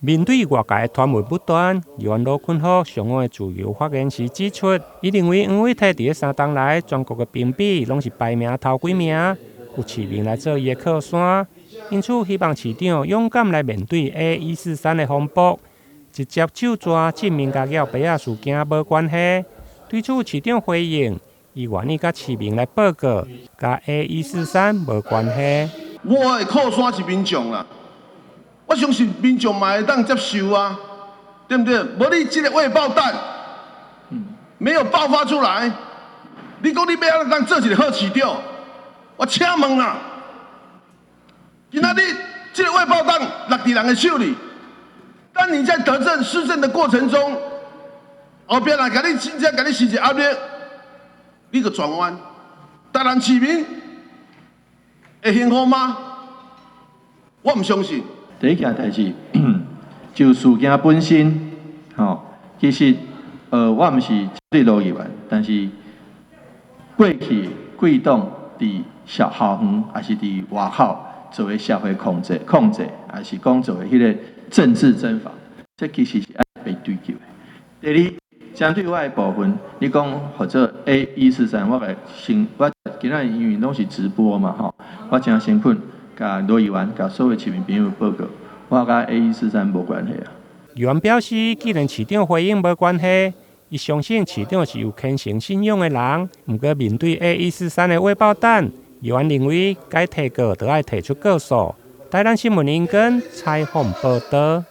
面對外界的傳聞不斷，議員羅坤福上午的自由發言時指出，伊認為黃偉哲佇咧3冬來全國的評比攏是排名頭幾名，有市民來做伊的靠山，因此希望市長勇敢來面對 A143的風波，直接手抓證明共挾白仔事件無關係。對此市長回應，伊願意佮市民來報告，佮 A143無關係。我的靠山是民眾啦。我相信民眾嘛會當接受啊，對毋對？無你這个未爆彈沒有爆發出來，你講你欲按怎當做一个好市長？我請問啦，今仔日這个未爆彈落佇人的手裡，當你在德政施政的過程中，後壁來共你真正共你施一個壓力，你就轉彎，台南市民會幸福嗎？我毋相信。第一件代誌，就事件本身，吼，其實，我毋是對羅議員，但是過去貴黨佇校校園，抑是佇外口做的社會控制、控制，抑是講做的彼个政治偵防，這其實是愛被追究的。第二，針對我的部分，你講或者 A143，我來先，我今仔日因為攏是直播嘛，吼，我誠誠懇。共羅議員、共所有市民朋友報告，我佮 A143無關係啊。議員表示，既然市長回應無關係，伊相信市長是有虔誠信仰的人。毋過面對 A143的未爆彈，議員認為該提告就愛提出告訴。台南新聞林根採訪報導。